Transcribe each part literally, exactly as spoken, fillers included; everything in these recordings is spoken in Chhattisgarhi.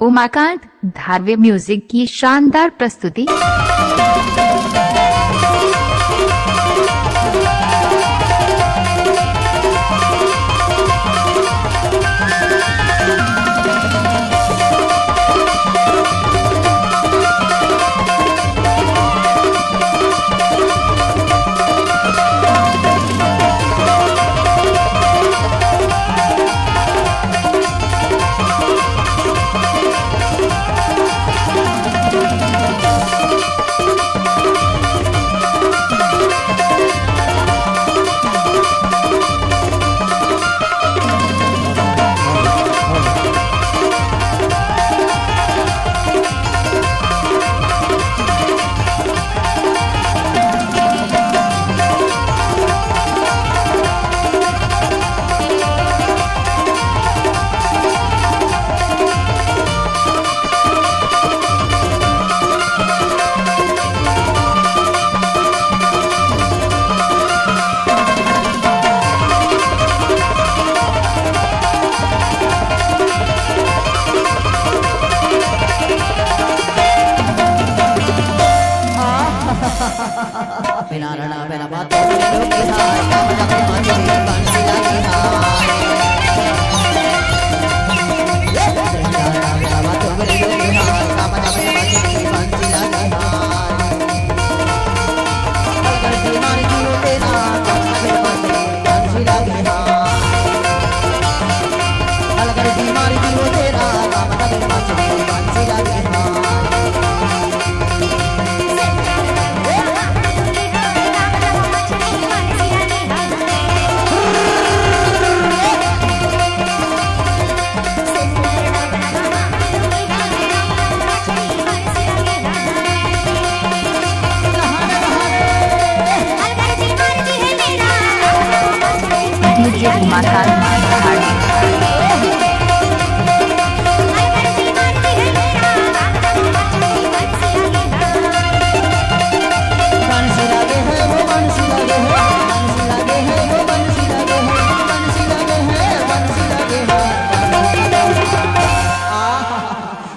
उमाकांत धारवे म्यूजिक की शानदार प्रस्तुति।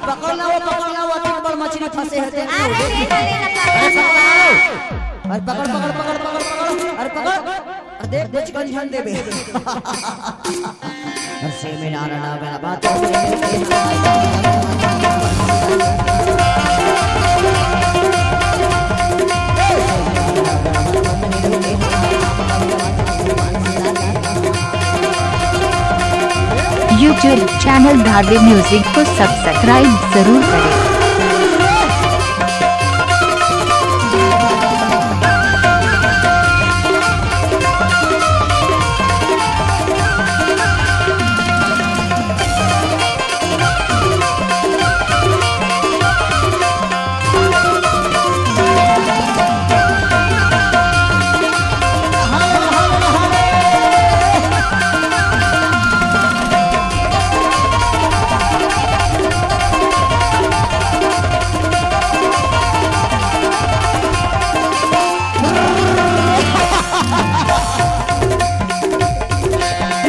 पकड़ ना वो, पकड़ ना वो, अति बड़ मछली फंसे हे, देख लो, अरे, देख लो। अरे, पकड़ ना वो। अरे, पकड़, पकड़, पकड़, पकड़, पकड़। अरे, पकड़। अरे, देख, देख, चिकन ध्यान देबे। अरे, से में ना, ना, ना, ना, बात। YouTube चैनल धारवे म्यूजिक को सब्सक्राइब जरूर करें।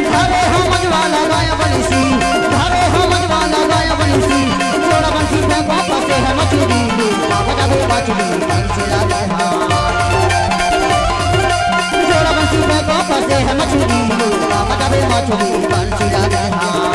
धरे हो मजवा लगाया बंसी, धरे हो मजवा लगाया बंसी, जोड़ा बंसी पे वापस है मछली, बाबा जावे मछली, बंसी लगे हाँ। जोड़ा बंसी पे वापस है मछली, बाबा जावे मछली, बंसी लगे हाँ।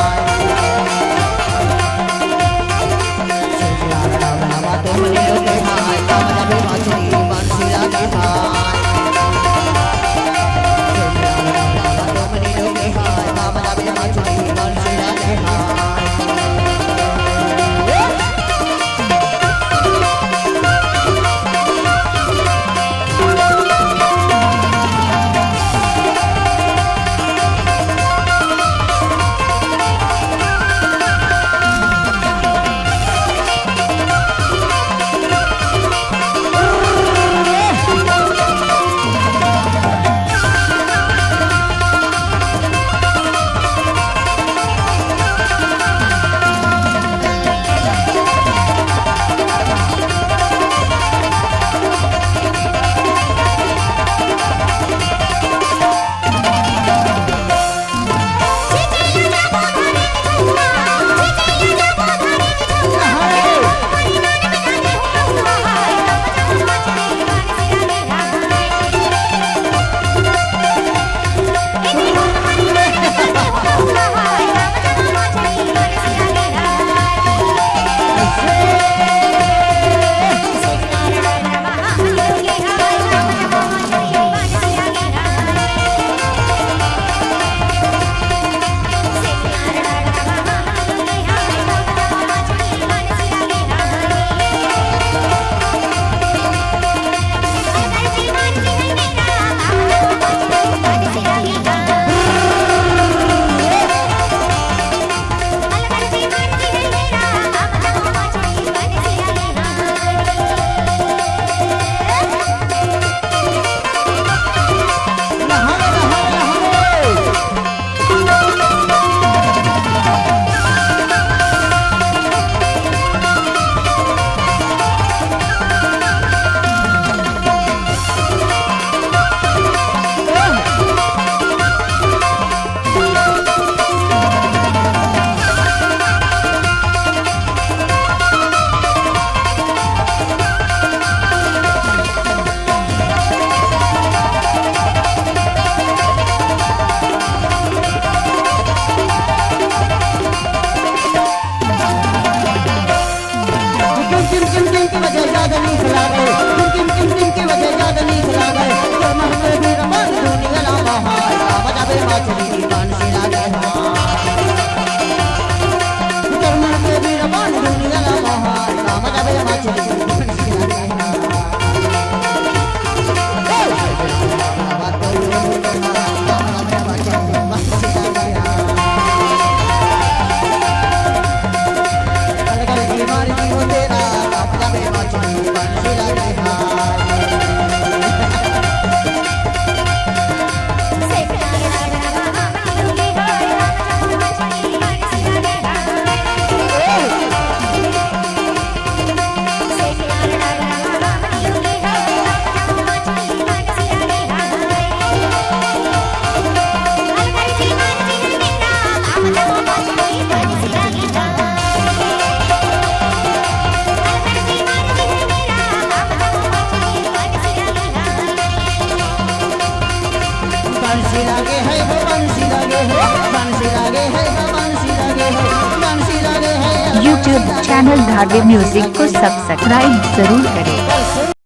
YouTube चैनल धागे म्यूजिक को सब्सक्राइब जरूर करें।